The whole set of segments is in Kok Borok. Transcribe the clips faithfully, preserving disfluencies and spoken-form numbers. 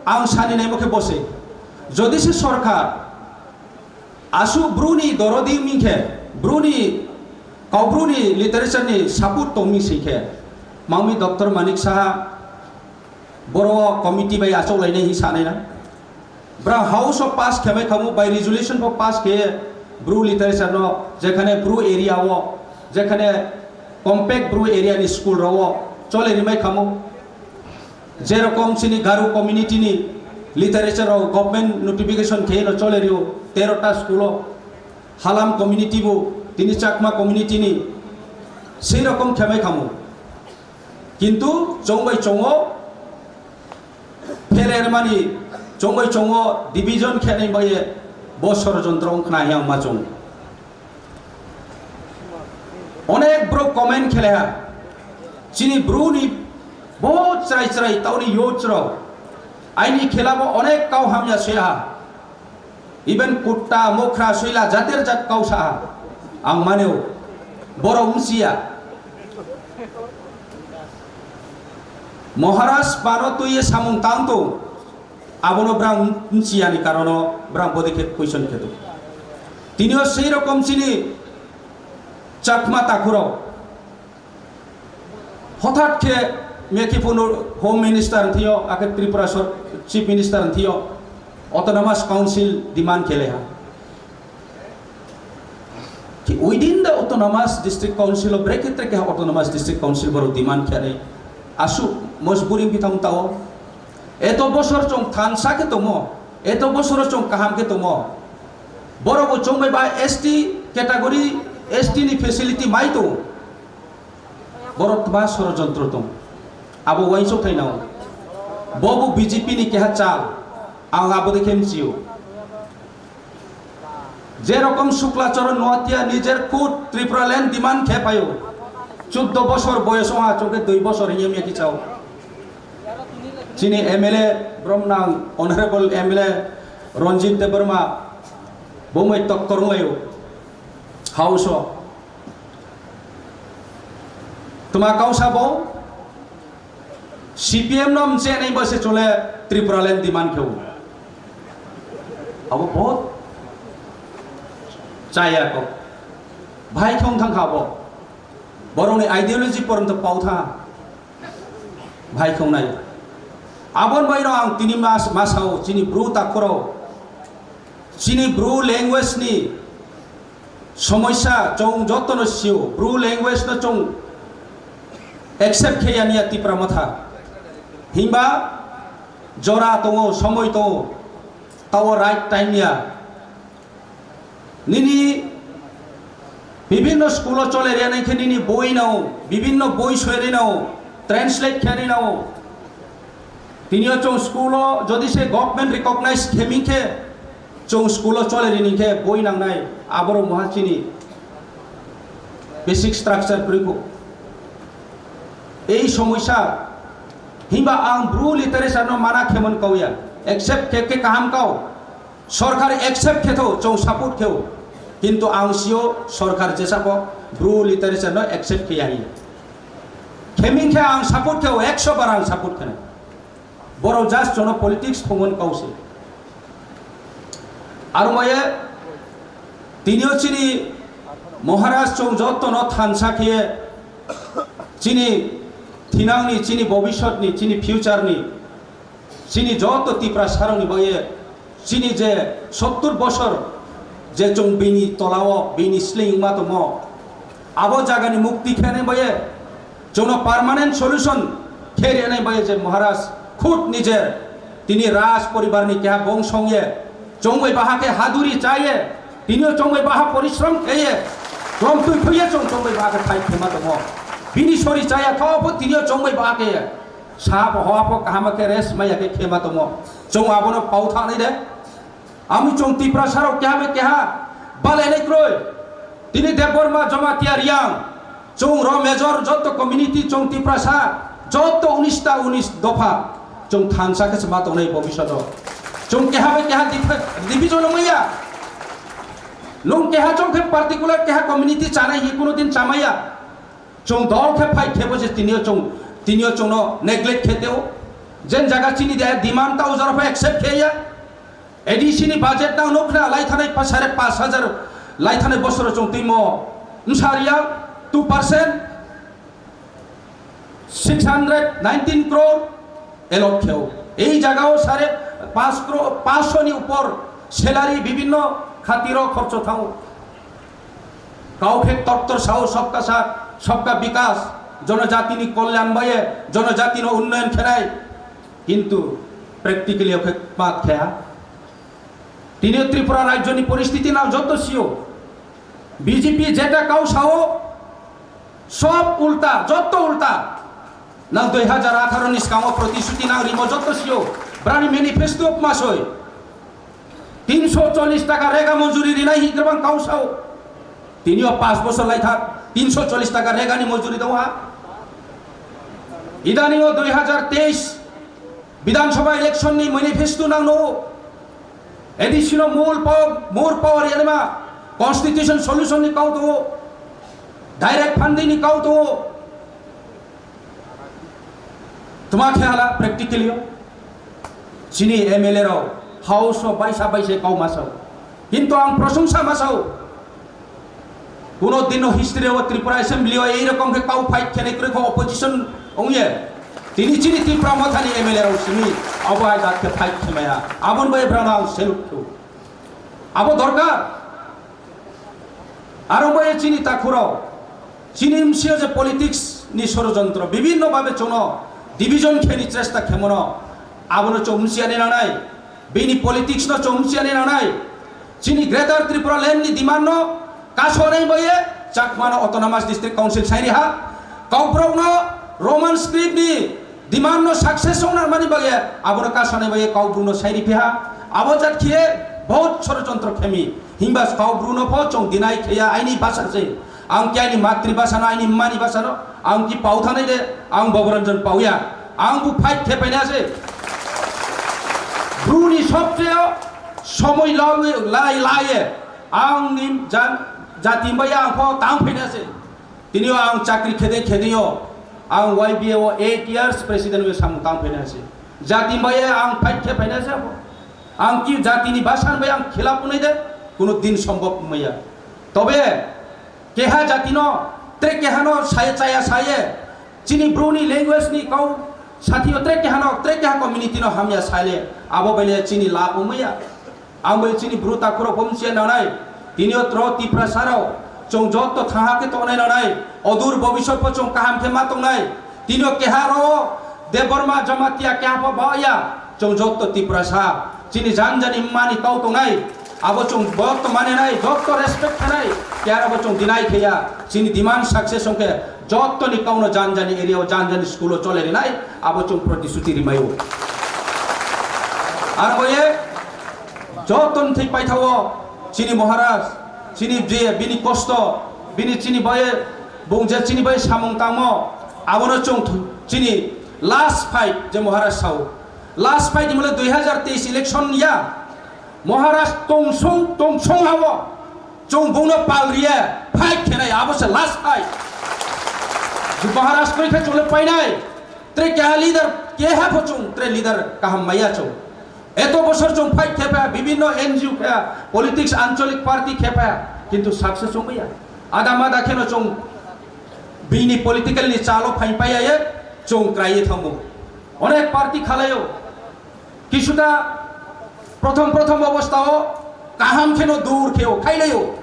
Ang sani naimo khe bose, jodi se sorkar aswk bruni dorodi wngmi khe, bruni, Kaubruni literature ni support tongmi sing khe, mangmi Doctor Manik Saha boro committee bai achok lainai hi sanai na. Bra house o pass khemai khamu, by resolution bo pass khe Bru literature no, jekhane Bru area o, jekhane compact Bru area ni school rok o chole rimai khamu. Jerokom chini Garo community ni literature rok government notification khe no chole rio, tero ta school o. Halam community bo tini Chakma community ni sei rokom khemai khamu. Kintu chongbai chongo pheler mani, chongbai chongo division khenai bai bo sorojontro wngkhna yang ma chong. Onek bro comment khele ha. Chini bro ni bo chrai chrai tauni yo chro. Aini khela bo onek kau hamya se ha. Even kutta, mokhra, soila, jater jat kau sa ang maneo. Borok wngsiya. Maharaj pano tuiye samung tang tong. Abono brang wngsiya ni karono brang bodi khe question khe tong. Tinio sei rokom chini Chakma takhurok. Hothat khe mekhe phunu Home Minister thio, akhe Tripura sor-, Chief Minister thio, Autonomous Council demand khele ha. Ki within the Autonomous District Council of brekhe trekhe Autonomous District Council borok demand khele. Asu mojburi bitham tao. Eto bosor chong thansa khe tomo, eto bosor chong kaham khe tomo. Borok bo chongbai ba S T category, S T ni facility mai to. Borok tma sorojontro tong. Abo uaisuk thainao. Bobo B J P ni keha chal. Ang abo de khe mchio. Jerokom Shukla Charan Noatia nijer khud Tripura land demand khe phaio. Chuddo bosor boyos wngha, chongkhe dui bosor hinyam yaki chao. Chini M L A Bromnang, Honorable M L A Ranjit Debbarma, bomai tok koronglaio. House o. Tuma kausa bo C P M no mchenai bo se chole Tripura land demand kheu. Abo bahut chaya ko. Bhai khong thang kha bo. Borok ni ideology porjonto pau tha. Bhai khong nai. Abon bai no ang tini mas, masao chini bru takhuro. Chini bru language ni Somoisa chwng jotono sio, Bru language no chwng accept khe ya niya Tipra Motha. Himba jora tongo, somoi tongo, tao right time ya. Nini bibinno school o chole rya nai khe nini boi no, bibinno boi soi rwi no, translate khe rwi no. Tini o chwng school o jodi se government recognize khe mi khe, chwng school o chole rini khe boi nangnai, aborok moha chini basic structure kwrwi kho. Ei somoisa himba ang Bru literature no mana khemon kauya, accept khe khe kaham kau, sorkar accept khe tho chwng support kheo, kintu ang sio sorkar jesabo Bru literature no accept khe ya hi. Kheming khe ang support kheo, ekso bar ang support kheno. Borok just jono politics thongmani kause. Aro maye tinio chini Maharaj chwng jotono thansa khe chini thinangni, chini bobisotni, chini future ni, chini joto Tiprasarokni baye chini je sottur bosor je chwng bini tolao, bini sleing ma tongmo, abo jagani mukti khenai baye chwngno permanent solution khe rwnai bai je Maharaj khud nijer tini Raj poribar ni keha bong song ye chwng bai baha khe haduri cha ye, tinio chwng bai baha porishrom khe ye, klom twi thwi ye chwng chwng bai baha khe thai khema tongo. Bini sori cha ya tho pho tinio chwng bai baha khe ye sa pho hoa pho kaham khe rest mai ya khe khema tongo. Chwng abono pau thanai de. Ami chwng Tiprasarok keha bai keha bal enei kroi. Tini Debbarma, Jamatia, Riang, chwng ro major joto community chwng Tiprasa joto unis ta unis dopha chwng thansa khe se ma tongnai bobishoto. Chwng keha bai keha diphe-, division wngmaya. Nwng keha chwng khe particular keha community chanai hi kuno din chamaya. Chwng dol khe phai khe bo je tinio chwng, tinio chwngno neglect khe teo. Jen jaga chini de demand ta ujaro pha accept khe ya. A D C ni budget nang nukna lai thanai pa sare pash hajar lai thanai bosoro chwng twi mo msariya two percent six hundred nineteen crore allot kheo. Ei jagao sare pash crore, pash ni upor salary bibhinno khatiro khorcho thango. Kau khe toktor sao sabka saath, sabka bikas, jonojatini kolyan baye, jonojatino unnoyon khenai. Kintu practically okhe mat khaya. Tini Tripura rajyoni poristiti nang joto sio. B J P jeta kau sao, sob ulta, joto ulta. Nang dui hajar atharo ni skango protisruti nang rimo joto sio. Brani manifesto masoi. Tinso chollish taka rega mojuri rinai hi kwbang kau sao. Tinio pash bosor lai thak, tinso chollish taka rega ni mojuri dong ha. Idaningo dui hajar teis Bidhan Sabha election ni manifesto nang no. A D C no mul power, more power yanima. Constitution solution ni kau to. Direct funding ni kau to. Tuma khe hala practically o. Chini M L A rok house o baisa baisa kau masao. Kintu ang prosongsa masao. Kuno dino history o Tripura Assembly o ei rokom khe kau fight khenai kwrwi kho opposition ongye. Tini chini Tipra Mothani M L A rok simi abo hai jat khe fight khemaya. Abon bai brano ang salute kho. Abo dorkar. Aro bai chini takhurok, chini msio je politics ni sorojontro, bibhinno bhabe chwngno division kheni chesta khemono, abono chwng msiani nanai, bini politics no chwng msiani nanai, chini Greater Tripura Land ni demand no kasonai bai Chakma no Autonomous District Council sairi ha, Kokborok no Roman script ni demand no success wngnarmani bagwi abono kasonai bagwi Kokborok no sairi phiha. Abo jat khiye bahut sorojontro khemi. Himba Kokborok no pho chwng deny khiya aini basa se. Ang khe aini matri basa no, aini mani basa no, ang ki pau thanai de, ang Bhabaranjan pauya. Ang bu fight khe paina se. Bru ni sobcheo somoi lawi lai lai ye. Ang ni jan jati bai ang pho tang phaina se. Tinio ang chakri khede khedeyo ang Y B A o eight years president bai samung tang phaina se. Jati bai ang fight khe phaina se abo. Ang ki jati ni basan bai ang khilap unai de kuno din sombhob maya. Tobe keha jati no tre keha no saye chaya saye chini bru ni language ni kau sati o tre keha no tre keha community no hamya saile abo bai le chini lab maya. Ang bai chini bru takhurok bumchiya nanai. Tinio tro Tiprasa rok chwng jotto thaha khe tongnai nanai. Odur bobisot bo chwng kaham khe ma tongnai. Tinio keha ro Debbarma Jamatia keha pho ba ya. Chwng jotto Tiprasa. Chini jan jani mani kau tongnai. Abo chwng jotto mane nai, jotto respect khanai. Keha abo chwng deny kheya. Chini demand success ongkhe jotto ni kau no jan jani area o jan jani school o chole rinai. Abo chwng protisuti rimaio. Ar boye Joton thwi paithao chini Maharaj, chini je bini kosto, bini chini bai bung je chini bai samung tangmo, abono chwng thu-, chini last fight je Maharaj sao. Last fight himle dui hajar teis election ya. Maharaj tongsong, tongsong hao. Chwng bungno pal riye fight khenai, abo se last fight. Maharaj koi khe chwle painai. Tre keha leader, keha pho chwng, tre leader kaham maya chwng. Eto bosor chwng fight khe pha, bibinno N G O khe, politics, ancholik party khe pha, kintu success wng maya. Ada mada kheno chwng bini political ni chalo phai paya ye, chwng krai ye thango. Onek party khalaio. Kisuta prothom prothom obostha o kaham kheno dur kheo, khailaio.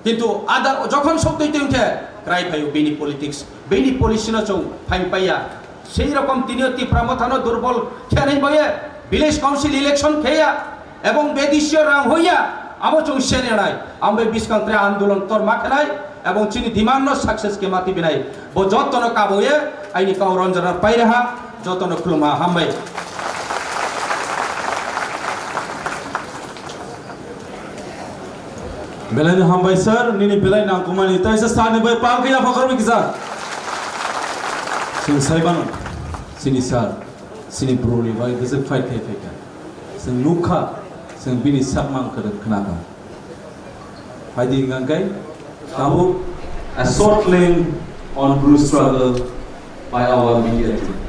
Kintu ada jokhon soktwi twi khe krai phaio bini politics, bini policy no chwng phai paiya. Sei rokom tinio Tipra Motha no durbol khenai boye village council election kheya ebong bedisio rang hoya abo chwng senenai. Ambai biskang tre andolon tor ma khenai ebong chini demand no success khe ma tibinai. Bo jotono kaboye aini kau ronjana pairaha jotono khulumha hambai. Belai no hambai sir, nini belai nangkukmani. Taisa sir ni bai pal khe yapha khoroknwi kisa. Chwng sai mano, chini sir, chini bro ni bai bwswk fight khai phaikha. Chwng nukha, chwng bini sakmang kwrwng khnakha. Phaidi hwnkha khe, tabuk a short film on Bru struggle by our media team.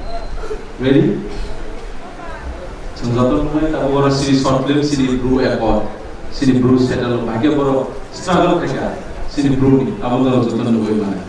Ready? Chwng joto nukmani tabuk oro chini short film, chini Bru effort, chini Bru settle, bahai khe borok struggle khaikha, chini Bru ni abo no joto nugwi mano.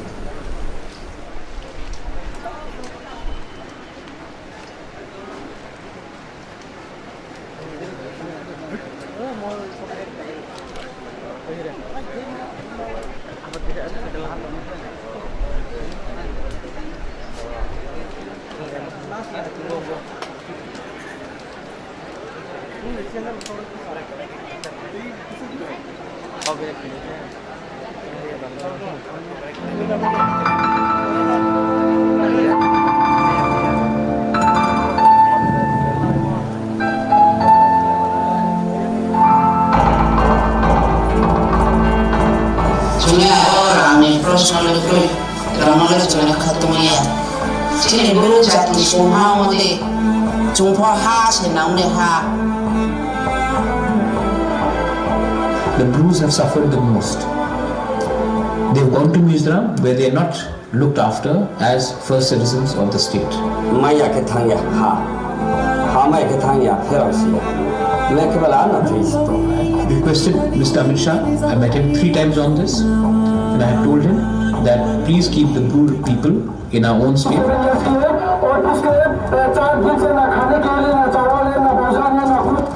Chwngya or ani proshno le kwrwi, rangno le chwngya khatungya. Chini buru jatni songha mode chwngpho ha se nangni ha. The Brus have suffered the most. They've gone to Mizoram where they are not looked after as first citizens of the state. Maya khe thangya ha. Ha maya khe thangya pherang siya. Lekhe bala na thwi sito. Requested Mister Amit Shah, I met him three times on this, and I have told him that please keep the Bru people in our own space.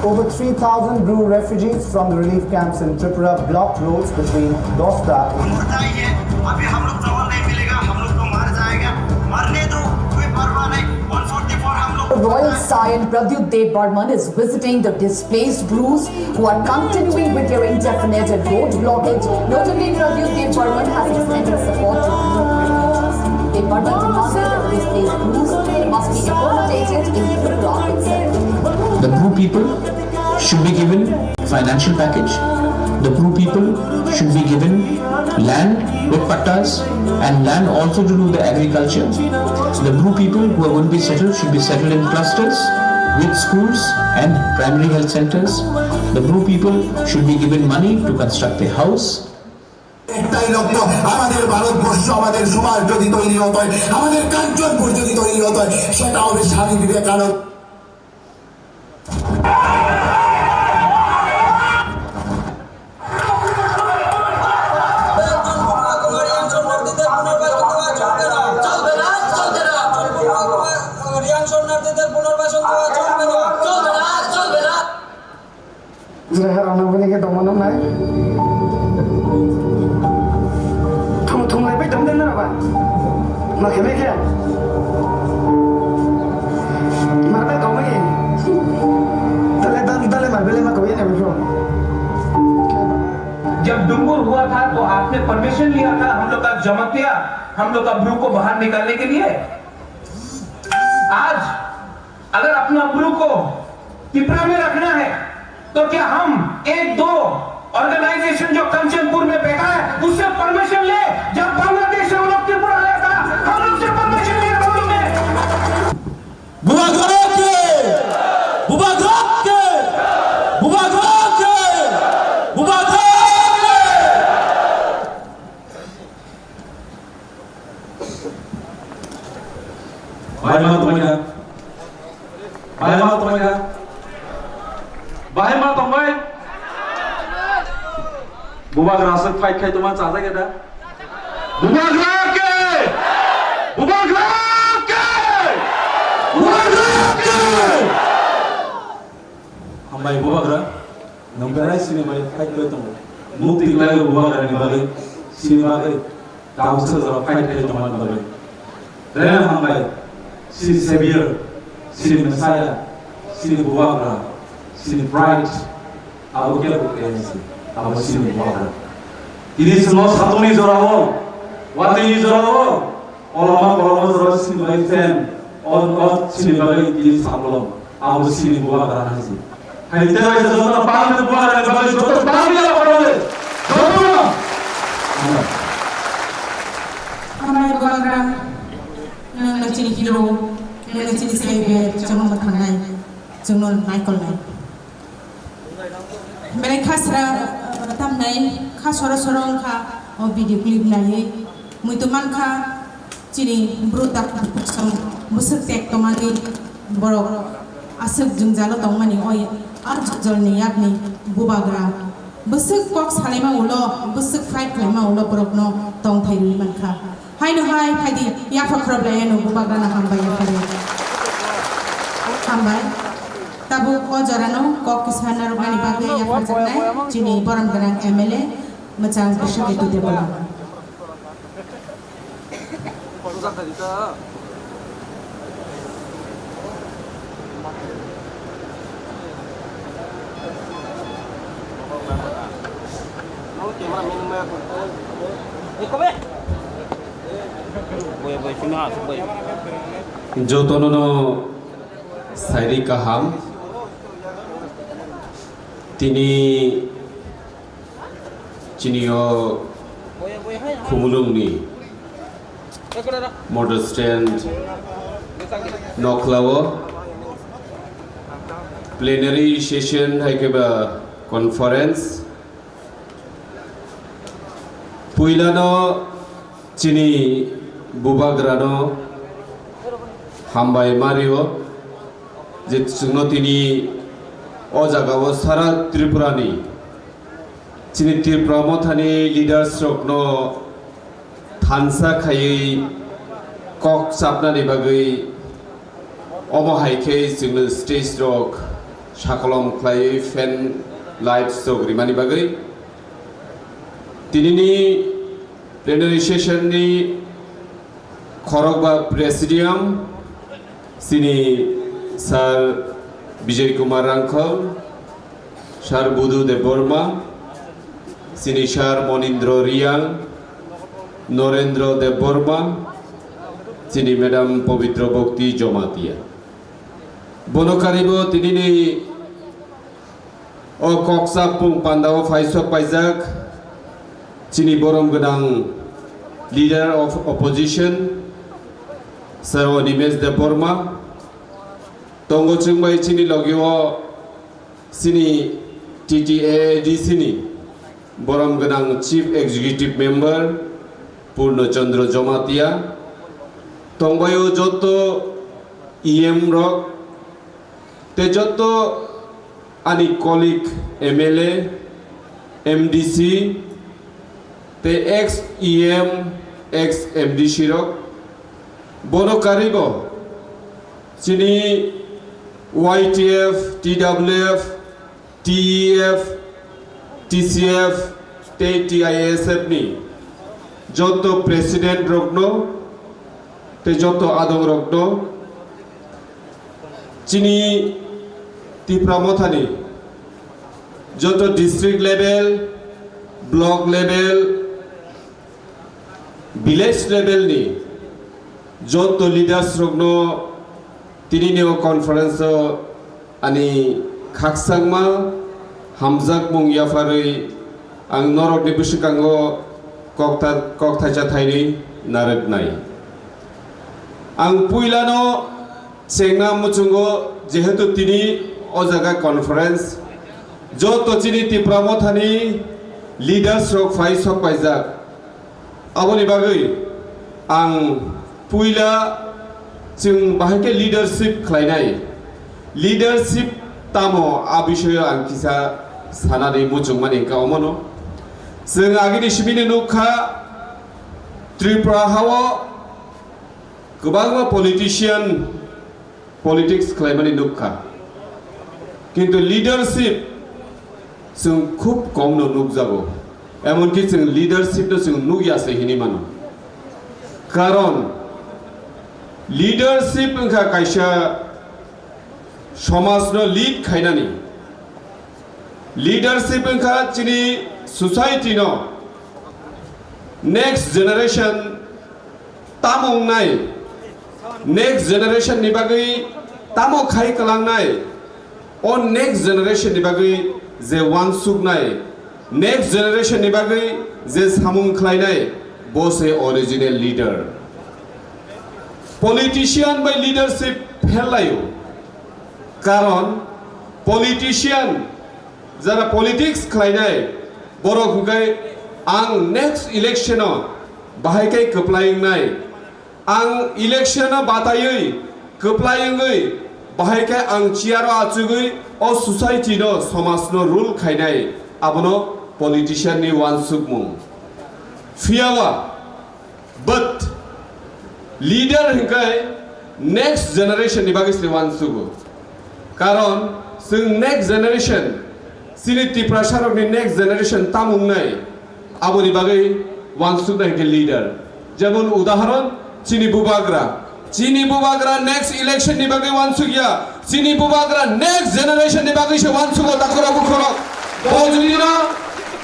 Over three thousand Bru refugees from the relief camps in Tripura blocked roads between Dosta. अभी हम लोग चावल नहीं मिलेगा, हम लोग तो मर जाएगा, मरने दो, कोई परवाह नहीं। One forty-four हम लोग Royal Saion Pradyut Debbarman is visiting the displaced Brus who are continuing with their indefinite road blockage. Notably, Pradyut Debbarman has extended support to Bru refugees. Debbarman demanded that displaced Brus must be accommodated in Tripura itself. The Bru people should be given financial package. The Bru people should be given land with pattas and land also to do the agriculture. The Bru people who are going to be settled should be settled in clusters with schools and primary health centers. The Bru people should be given money to construct a house. একটাই লক্ষ্য, আমাদের ভারতবর্ষ, আমাদের সমাজ যদি তৈরি হতে হয়, আমাদের কাঞ্চনপুর যদি তৈরি হতে হয়, সেটা হবে স্বামী বিবেকানন্দ। রিয়াং শরণার্থীদের পুনর্বাসন দেওয়া চলবে না, চলবে না, চলবে না। Jera hera na bini ke tongmano nai. Thum thum lai bai tong den na ba. Ma kheme khe. Mar bai tong mai. Dale dale dale mar bele ma ko ye na bro. जब डुंगुर हुआ था तो आपने परमिशन लिया था हम लोग का जमातिया, हम लोग का ब्रू को बाहर निकालने के लिए? आज अगर अपना ब्रू को तिपरा में रखना है, तो क्या हम एक दो ऑर्गेनाइजेशन जो कंचनपुर में बैठा है, उससे परमिशन ले? जब बांग्लादेश से वो लोग त्रिपुरा आया था, हम लोग से परमिशन लिया था उन्होंने? Bubagra ke! Bubagra ke! Bubagra ke! Bubagra ke! Bahai ma tongbai na? Bahai ma tongbai na? Bahai ma tongbai? Bubagra aswk fight khai tongma chajak ya da? Bubagra ke! Bubagra ke! Bubagra ke! Hambai Bubagra. Nwng belai chini bai fight khlai tongo. Mukti khlai o Bubagrani bagwi, chini bagwi, tabuksa jora fight khlai tongmani bagwi. Belai hambai, chini Savior, chini Messiah, chini Bubagra, chini Pride, abo kebo kebo si, abo chini Bubagra. Tini chwngno satungni jorao, watwini jorao, Koloma koloma jora chini bagwi fan, o, o chini bagwi tini sabolom, abo chini Bubagra hai se. Hai tei bai joto Bangla Bubagra ni bagwi joto Bangla ni joto. Hambai Bubagra, nwng no chini hero, nwng no chini savior, chwngno mwthangnai, chwngno naikolnai. Belai khasra, uh, tamnai kha soro soro wngkha o video clip naiwi. Muitu mankha chini bru tak bukhuk song bwswk tek tongmani borok Aswk jwngjalo tongmani o ar jwlni yakni bubagra bwswk kok salaima ulo, bwswk fight khlaima ulo borokno tongthai rwwi mankha. Haino hai phaidi yapha khoroplaiano bubagrano hambai yapharwi. Hambai. Tabuk o jorano kok kisa narwknani bagwi yapharjaknai chini borom gwnang M L A mwchang Brishaketu Debbarma. Jotono no sairi kaham. Tini chini o Khumulwngni motor stand nokhlao plenary session hai khe ba conference. Puilano chini bubagrano hambai mario je chwngno tini o jagao sara Tripurani chini Tripura mothani leaders rokno thansa khaiwi kok chapnani bagwi omo hai khe chwngno stage rok sakolom khlaiwi fan lights rok rimani bagwi tinini plenary session ni khorokba presidium chini Sir Bijay Kumar Rangkhol, Sir Budu Debbarma, chini Sir Monindra Reang, Norendra Debbarma, chini Madam Pabitra Bhakti Jamatia. Bono karibo tinini o koksa pung pandao phaisok paijak chini borom gwnang leader of opposition Sir Animesh Debbarma. Tongo chwng bai chini logi o chini T T A A D C ni borom gwnang Chief Executive Member Purno Chandra Jamatia. Tongbaio joto E M rok tei joto ani colleague M L A, M D C tei ex E M, ex M D C rok. Bono karibo chini Y T F, T W F, T E F, T C F tei T I S F ni joto president rokno tei joto adong rokno chini Tipra mothani joto district level, block level, village level ni joto leaders rokno tinini o conference o ani khakchangma hamjakmung yapharwi ang norokni bwswkango koktha-, kokthaisa thainwi narwknai. Ang puilano chengna muchungo, jehetu tini o jaga conference, joto chini Tipra mothani leaders rok phai sok paijak. Aboni bagwi ang puila chwng bahai khe leadership khlainai. Leadership tamo a bisoyo ang kisa sanani muchungmani wngkha omono. Chwng agini simino nukha Tripura hao kwbangma politician politics khlaimani nukha. Kintu leadership chwng khub komno nukjago. Emonki chwng leadership no chwng nukya se hinwi mano. Karon leadership wngkha kaisa somajno lead khainani. Leadership wngkha chini society no next generation tamo wngnai, next generation ni bagwi tamo khai kwlangnai, o next generation ni bagwi je wansuknai, next generation ni bagwi je samung khlainai, bo se original leader. Politician bai leadership phel laio, karon politician jara politics khlainai borok hwnkhe ang next election o bahai khe kwplai wngnai. Ang election o bataiwi kwplai wngwi Bahai khe ang chair o achugwi o society no, somaj no rule khainai, abono politician ni uansukmung. Phiya ba, but leader hwnkhe next generation ni bagwi se uansugo. Karon chwng next generation, chini Tiprasa rokni next generation tamo wngnai, aboni bagwi uansuknai hwnkhe leader. Jemon udahoron, chini bubagra. Chini bubagra next election ni bagwi uansukya. Chini bubagra next generation ni bagwi se uansugo, takhura bukhurok. Bo jodi no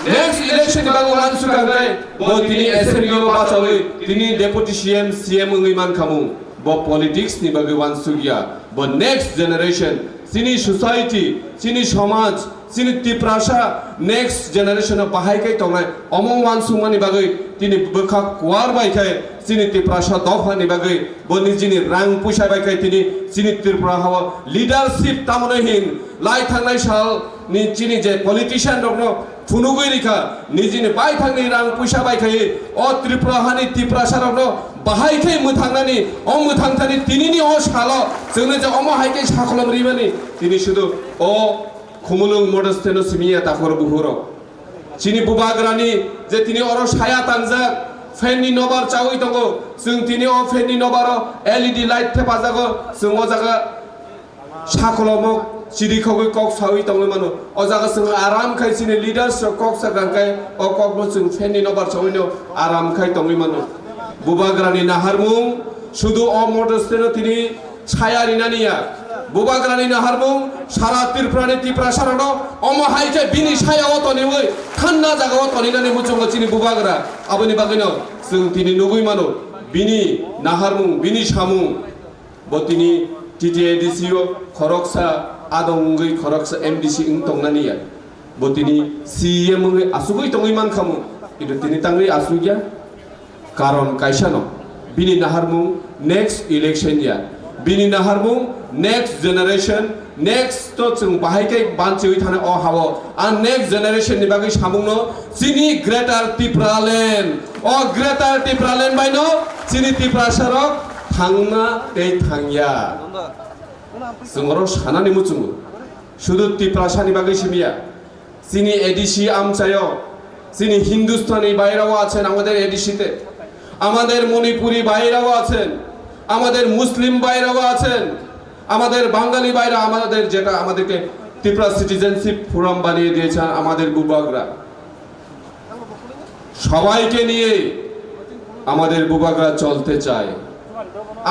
next election ni bagwi uansukya hwnkhe, bo tini assembly o bachawi, tini deputy C M, C M wngwi mankhamu. Bo politics ni bagwi uansukya. Bo next generation, chini society, chini somaj, chini Tiprasa next generation o bahai khe tongnai, omo uansukmani bagwi tini bwkha kuar bai khe chini Tiprasa dopha ni bagwi bo nijini rang puisa bai khe tini chini Tripura ha o leadership tamoni hin lai thangnai sal ni chini je politician rokno phunugwi rikha, nijini baithangni rang puisa bai khe o Tripura hani Tiprasa rokno bahai khe mwthangnani, o mwthangthani tinini o salo chwngno je omo hai khe sakholom rimani, tini sudu o Khumulwng modesteno simiya takhur buhurok. Chini bubagrani je tini oro saya tangjak, fan ni nobar chawi tongo, chwng tini o fan ni nobaro L E D light thepajago, chwng o jaga sakholomok chirikhogwi kok sawi tongwi mano. O jaga chwng aram khai chini leaders rok kok sakha khai o kokno chwng fan ni nobar chawino aram khai tongwi mano. Bubagrani naharmung sudu o modesteno tini saya rinani ya. Bubagrani naharmung sara Tripurani Tiprasarokno omo hai khe bini saya o toniwi thanna jaga o toninani muchungo chini bubagra. Aboni bagwino chwng tini nugwi mano bini naharmung, bini samung. Bo tini T T A D C o khoroksa adong wngwi khoroksa M D C wng tongnani ya. Bo tini C E M wngwi asugwi tongwi mankhamu. Kintu tini tangwi asugya. Karon kaisa no. Bini naharmung next election ya. Bini naharmung next generation, next to chwng bahai khe banchiwi thana o hao. A next generation ni bagwi samungno chini Greater Tipraland. O Greater Tipraland bai no chini Tiprasa rok thangna tei thangya. Chwng oro sanani muchungo. Sudu Tiprasa ni bagwi simiya. Chini A D C amchaio, chini Hindustani বাইরেও আছেন আমাদের A D C তে, আমাদের মণিপুরি ভাইরাও আছেন, আমাদের মুসলিম ভাইরাও আছেন, আমাদের বাঙালি ভাইরা, আমাদের যেটা আমাদেরকে ত্রিপুরা সিটিজেনশিপ ফোরাম বানিয়ে দিয়েছেন আমাদের বুবাগরা, সবাইকে নিয়ে আমাদের বুবাগরা চলতে চায়।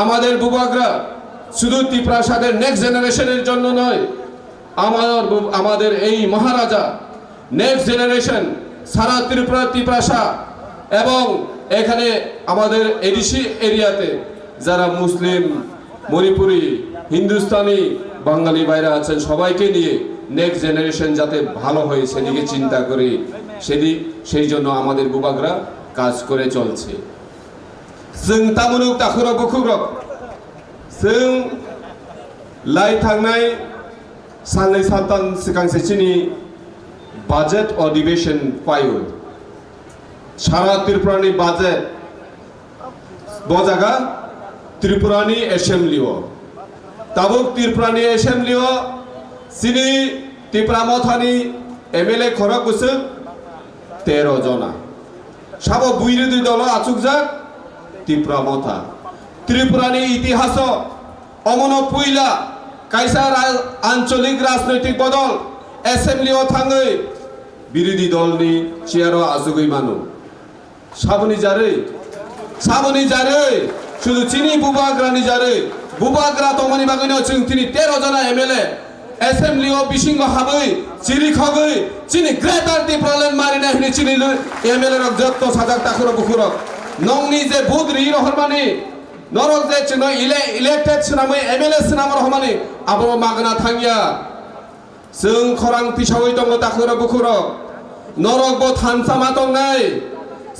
আমাদের বুবাগরা শুধু তিপ্রাসাদের নেক্সট জেনারেশনের জন্য নয়, আমার বু-, আমাদের এই মহারাজা নেক্সট জেনারেশন সারা ত্রিপুরা, তিপ্রাসা এবং এখানে আমাদের এডিসি এরিয়াতে যারা মুসলিম, মণিপুরি, হিন্দুস্তানি, বাঙালি ভাইরা আছেন, সবাইকে নিয়ে নেক্সট জেনারেশন যাতে ভালো হয় সেদিকে চিন্তা করে, সেদিক, সেই জন্য আমাদের বুবাগরা কাজ করে চলছে। Chwng tamunuk takhurok bukhukrok, chwng lai thangnai salnwi saltan swkang se chini budget adhibeshon phaio. Sara Tripurani budget bo jaga Tripurani assembly o. Tabuk Tripurani assembly o chini Tipra Mothani M L A khorok bwswk tero jona. Sabo buiridwi dolo achukjak Tipra Motha. Tripurani itihaso omono puila kaisa ra-, ancholik rajnoitik bodol assembly o thangwi birodhi dolni chair o achugwi mano. Saboni jarwi, saboni jarwi, sudu chini bubagrani jarwi, bubagra tongmani bagwino chwng tini tero jona M L A assembly o bisingo habwi chirikhogwi chini Greater Tipraland marina hini chini lu-, M L A rok jotto sajak takhurok bukhurok. Nongni je vote ri rohormani, norok je chwngno ele-, elected swnamwi M L A swnam rohormani, abo magna thangya. Chwng khorang tisawi tongo takhurok bukhurok. Norok bo thansa ma tongnai.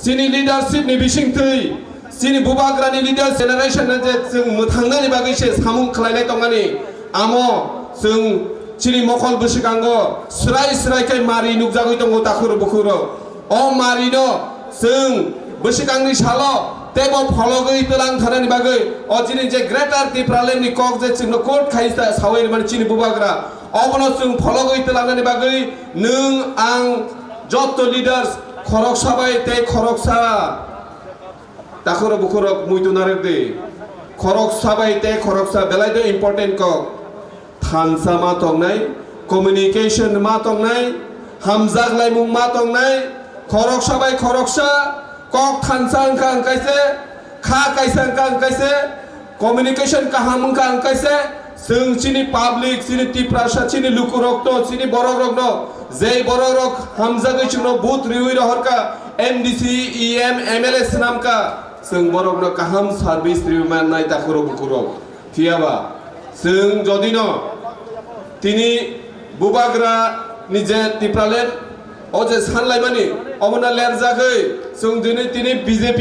Chini leadership ni bisingtwi, chini bubagrani leader generation no je chwng mwthangnani bagwi se samung khlailai tongmani. Amo chwng chini mokol bwswkango swrai swrai khe mari nukjagwi tongo takhurok bukhurok. O mari no chwng bwswkangni salo Tei bo phologwi twlang thanani bagwi o chini je Greater Tipraland ni kok je chwngno quote khai sa-, sawi rimani chini bubagra, obono chwng phologwi twlangnani bagwi nwng ang jotto leaders khoroksa bai tei khoroksa takhurok bukhurok muitu narwk di. Khoroksa bai tei khoroksa belai do important kok. Thansa ma tongnai, communication ma tongnai, hamjak laimung ma tongnai, khoroksa bai khoroksa kok thansa wngkha wngkhaise, kha kaisa wngkha wngkhaise, communication kaham wngkha wngkhaise, chwng chini public, chini Tiprasa, chini lukurokno, chini borokrokno, jei borokrok hamjagwi chwngno vote riwi rohorkha, M D C, E M, M L A swnamkha, chwng borokno kaham service riwi mannai takhurok bukhurok. Phiyaba chwng jodino tini bubagra ni je Tipraland o je sanlaimani omono lerjagwi chwng dini tini B J P